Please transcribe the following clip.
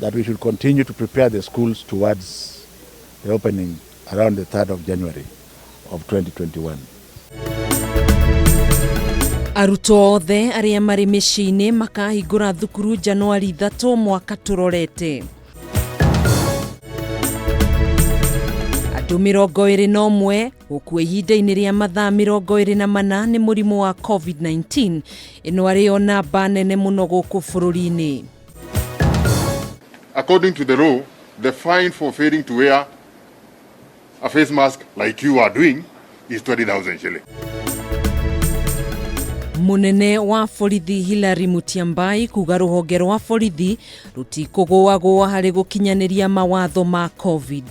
that we should continue to prepare the schools towards the opening around the 3rd of January of 2021. Arutwo othe arĩa marĩ mĩciĩ-inĩ makahingũra thukuru Januari 3 mwaka tũrorete. Andũ 21 gũkua ihinda-inĩ rĩa mathaa 24 nĩ mũrimũ wa COVID-19 ĩno arĩ yo namba nene mũno gũkũ bũrũri-inĩ. According to the law, the fine for failing to wear a face mask like you are doing is 20,000 shillings. Mũnene wa borithi Hilary Mutyambai kuga rũhonge rwa borithi rũtikũgũagũa harĩ gũkinyanĩria mawatho ma COVID.